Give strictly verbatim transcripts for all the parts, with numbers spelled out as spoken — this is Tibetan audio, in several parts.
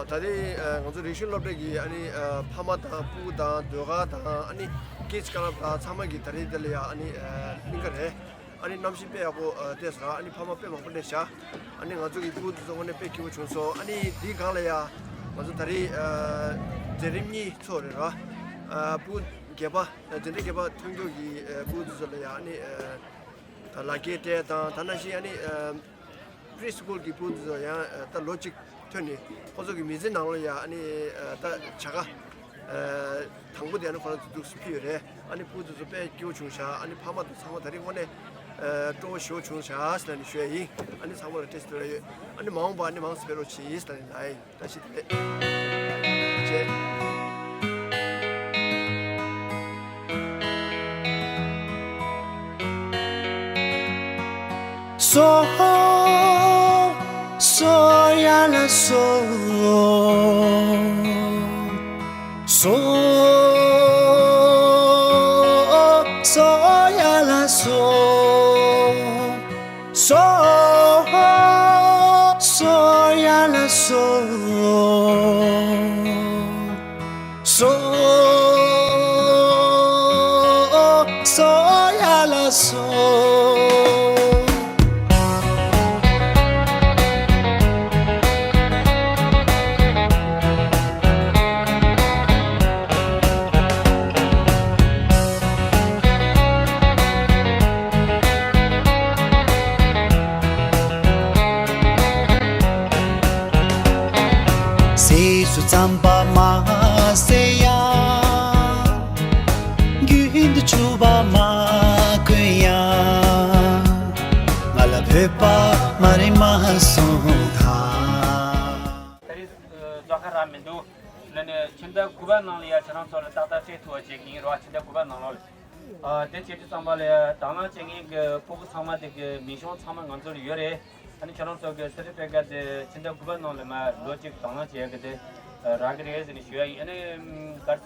ད་རེས་ང་ཚོ་རིག་གཞུང་སློབ་གྲྭ་གི་ཨ་ནི་ཕ་མ་དང་སྤུ་གུ་དང་ཟློས་གར་དང་ཨ་ནི་ཀིཌ་ཀ་ལབ་དང་ཚང་མ་གི་ད་རེས་དེ་ལ་ཡ་ཨ་ནི་ལྷིང་ག་རེད། ཨ་ནི་གནམ་གཤིས་དཔེ་ཡག་པོ་བལྟས་སོང་ར། ཨ་ནི་ཕ་མ་དཔེ་མང་པོ་སླེབས་ཤག་ཨ་ནི་ང་ཚོ་གི་སྤུ་གུ་དེ་ཚོ་དངོས་གནས་དཔེ་སྐྱིད་པོ་བྱུང་སོང་། ཨ་ནི་འདིའི་སྒང་ལ་ཡ་ང་ཚོ་ད་རེས་མཛད་རིམ་གཉིས་ཚོགས་རེད་ར། སྤུ་གུ་བརྒྱད་པ་འཛིན་གྲྭ་བརྒྱད་པ་ཐོན་མཁན་གྱི་སྤུ་གུ་དེ་ཚོ་ལ་ཡ་ཨ་ནི་ལག་འཁྱེར་སྤྲད་དང་ད་ནང་བཞིན་ཨ་ནི་པི་རི་སི་ཀུལ་གྱི་སྤུ་གུ་དེ་ཚོ་ཡང་ད་ལོ་གཅིག་ཐོན་ནས་ཁོ་ཚོ་གི་མི་ཚེ་ནང་ལ་ཡ་ཨ་ནི་ད་བྱ་དགའ་དང་པོ་དེ་ཨ་ནི་ཁོ་རང་ཚོ་འདུག་སེ་ཕུལ་ཡོད་རེད། ཨ་ནི་སྤུ་གུ་དེ་ཚོ་དཔེ་སྐྱིད་པོ་བྱུང་ཤག་ཨ་ནི་ཕ་མ་དང་ཚང་མ་ད་རེས་དངོས་གནས་སྤྲོ་བོ་ཞེ་པོ་བྱུང་ཤག་ཟེར་ནས་ཞུ་ཡ་ཡིན། ཨ་ནི་ཚང་མ་ལ་བཀྲ་ཤིས་བདེ་ལེགས་ཡོད། ཨ་ནི་མ་འོངས་པ་ཨ་ནི་མང་དུ་འཕེལ་རོགས་གྱིས་ཟེར་ནས་ལབ་ཡ་ཡིན། བཀྲ་ཤིས་བདེ་ལེགས། བྱས། སོ། སོ་ཡ་ལ་སོ། སོ། སོ་ཡ་ལ་སོ། སོ། སོ་ཡ་ལ་སོ། སོ། སོ་ཡ་ལ་སོ། ཟས་སུ་རྩམ་པ་མ་ཟེར་ཡ། རྒྱུན་དུ་ཕྱུ་པ་མ་གོན་ཡ། ང་ལ་བོད་པ་མ་རེད་མ་གསུངས་ད། ད་རེས་རྫོགས་ཁ་རག་མི་འདུག་ལ་ནས་ཕྱི་ཟླ་དགུ་པ་ནང་ལ་ཡ་ཁྱེད་རང་ཚོ་ལ་ཏག་ཏག་སྤྲད་ཐུབ་པ་བྱེད་ཀྱི་ཡིན་རོགས། ཕྱི་ཟླ་དགུ་པ་ནང་ལོགས་ལ། ཨ་དེ་བྱེད་དུས་ཙམ་པ་ལ་དང་བླངས་བྱེད་མཁན་གྱི་སྤུ་གུ་ཚང་མ་དེ་གི་མིང་གཞུང་ཚང་མ་ང་ཚོ་ལ་ཡོད་རེད། ཨ་ནི་ཁྱེད་རང་ཚོ་གི་སེ་ཊི་ཕི་ཀེཊ་དེ་ཕྱི་ཟླ་དགུ་པ་ནང་ལ་མ་ལོ་གཅིག་དང་བླངས་བྱེད་ཡག་གི་དེ་རག་གི་རེད་ཟེར་ནས་ཞུ་ཡ་ཡིན། ཨ་ནི་ག་རེ་ཟ་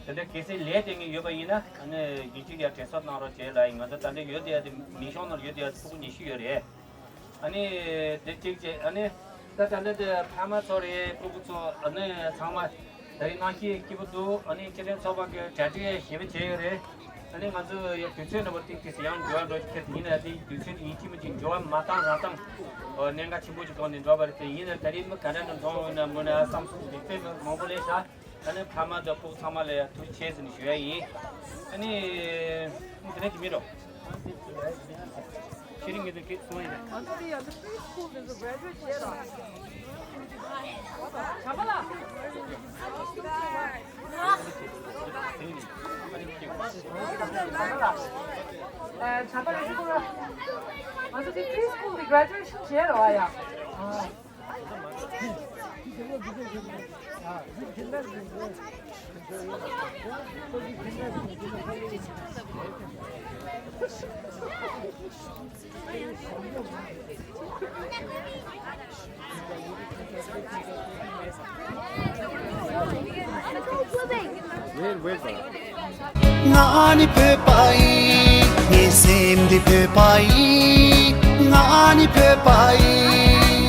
དེ་འདྲ་གལ་སྲིད་ལས་དེ་ངས་ཡོད་པ་ཡིན་ན་ཨ་ནི་ཡིན་གཅིག་ཡ་དྲན་གསོ་གནང་རོགས་བྱེད་ལ་ཡིན། ང་ཚོ་ད་ལྟ་ཡོད་དེ་ཡ་དེ་མིང་གཞུང་ནང་ཡོད་དེ་ཡ་དེ་སྤུ་གུ་ཉི་ཤུ་ཡོད་རེད། ཨ་ནི་དེ་གཅིག་བྱས། ཨ་ནི་ད་ད་ལྟ་དེ་ཕ་མ་ཚོ་རེད། སྤུ་གུ་ཚོ་ཨ་ནི་ཚང་མ་ད་རེས་གནམ་གཤིས་སྐྱིད་པོ་འདུག་ཨ་ནི་སྤྱི་མཐུན་ཚོགས་པ་གི་གྲ་སྒྲིག་ཞེ་པོ་བྱས་ཡོད་རེད། ཨ་ནི་ང་ཚོ་ཡ་དུས་ཚོད་འདྲ་པོ་ཏིག་ཏིག་ཙམ་ཡང་འགྱུར་བ་འགྲོ་གི་ཁེལ་ཡིན་ན་དེ་དུས་ཚོད་དེ་ཡིན་གཅིག་མིན་གཅིག་འགྱུར་བ་མ་བཏང་རང་བཏང་གནད་འགག་ཆེན་པོ་ཅིག་གོ་ནས་འགྲོ་བ་རེད། དེ་ཡིན་ན་ད་རེས་མི་ག་འདྲ་འདྲ་འགྲོ་འོང་ན་མོ་ན་བསམ་སོང་། དུས་ཚོད་མང་པོ་ལས་ཤག་ད་ནི་ཕ་མ་དང་སྤུ་གུ་ཚང་མ་ལ་ཡང་ཐུགས་རྗེ་ཆེ་ཟེར་ནས་ཞུ་ཡ་ཡིན། ཨ་ནི་དེ་ནས་ཅི་མི་འགྲོ། ཤེས་རིག་ངེས་དོན་སྐད་གསུང་ཡིན། ང་ཚོ་འདི་ཡང་ཚོ་preschool དེ་ཚོ་graduate བྱས་ལ། བྱམས་པ་ལགས། བྱམས་པ་ལགས་ཁྱེད་ཚོ་ང་ཚོ་འདི་preschool དེ་graduation བྱས་རེད་བ་ཡ། ང་ནི་བོད་པ་ཡིན། ངའི་སེམས་འདི་བོད་པ་ཡིན། ང་ནི་བོད་པ་ཡིན།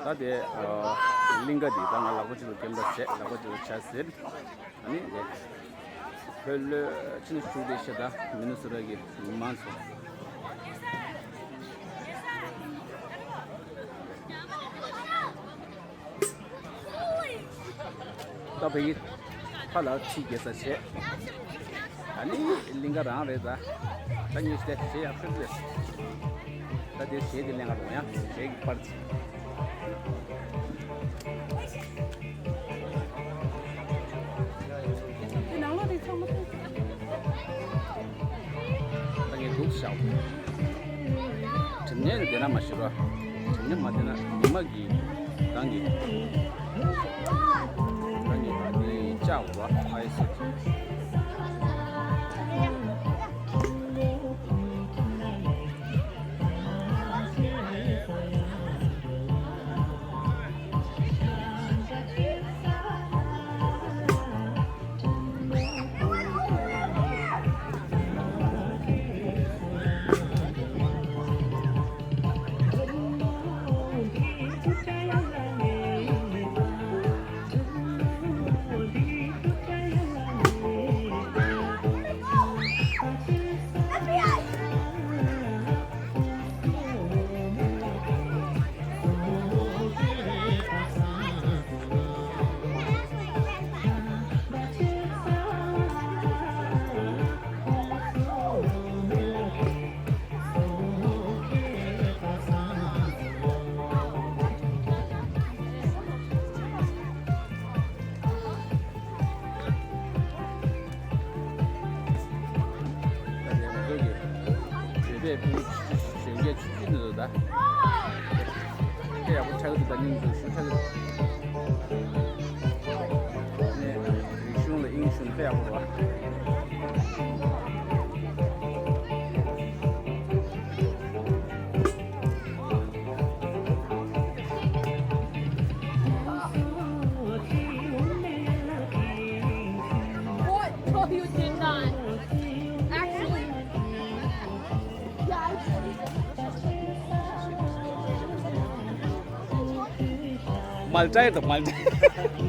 ད་དེ་གླིང་ག་འདི་ད་ང་ལག་པ་གཅིག་ལ་སྐེམ་པ་བྱས། ལག་པ་གཅིག་ལ་ཇ་ཟེར། ཨ་ནི་དེ་བོད་ལོ་ཕྱི་ནས་ཞུགས་དེ་ཤ་ད་མི་ནི་སུ་ར་གི་མི་མང་ཚོ། ད་བོད་ཡིག་ཕ་ལ་ཁྲིད་རྒྱལ་ས་བྱས། ཨ་ནི་གླིང་ག་རང་རེད་ད། ད་ཉི་ཤུ་དེ་བྱས་ཡག་ཤོས་རེད། ད་དེ་གཞས་དེ་ལེན་ག་འགྲོ་ཡང་གཞས་ཀྱི་པར་ཚིག་དེ་ནང་ལོགས་དེ་ཚང་མ་ད་ངས་འདུག་བཞག་དྲི་མ་ཉེ་ནས་བསྡད་ན་མ་ཤི་རོ། དྲི་མ་ཉེ་མ་བསྡད་ན་ཉི་མ་གི་གདངས་ཀྱི་གདངས་ཀྱི་གདངས་ཀྱི་ལྕགས་འོ་ཨ་ཡེ་སི། ད་ནས་ང་ཚོ་གི་བོད་པའི་ཕྲུ་གུ་གཞོན་སྐྱེས་ཆུང་ཆུང་འདི་ཚོ་ད་དཔེ་ཡག་པོ་ཆགས་ཀྱི་འདུག་ད་སྙིང་ཚོ་ཞུ་ཆགས་ཀྱི་འདུག་ནས་རིག་གཞུང་ལ་དབྱིངས་ཞུགས་ན་དཔེ་ཡག་པོ་རེད་བ། What? No, you did not. Actually. Yeah, I did. མལ་ཏའི་དང་མལ་ཏའི།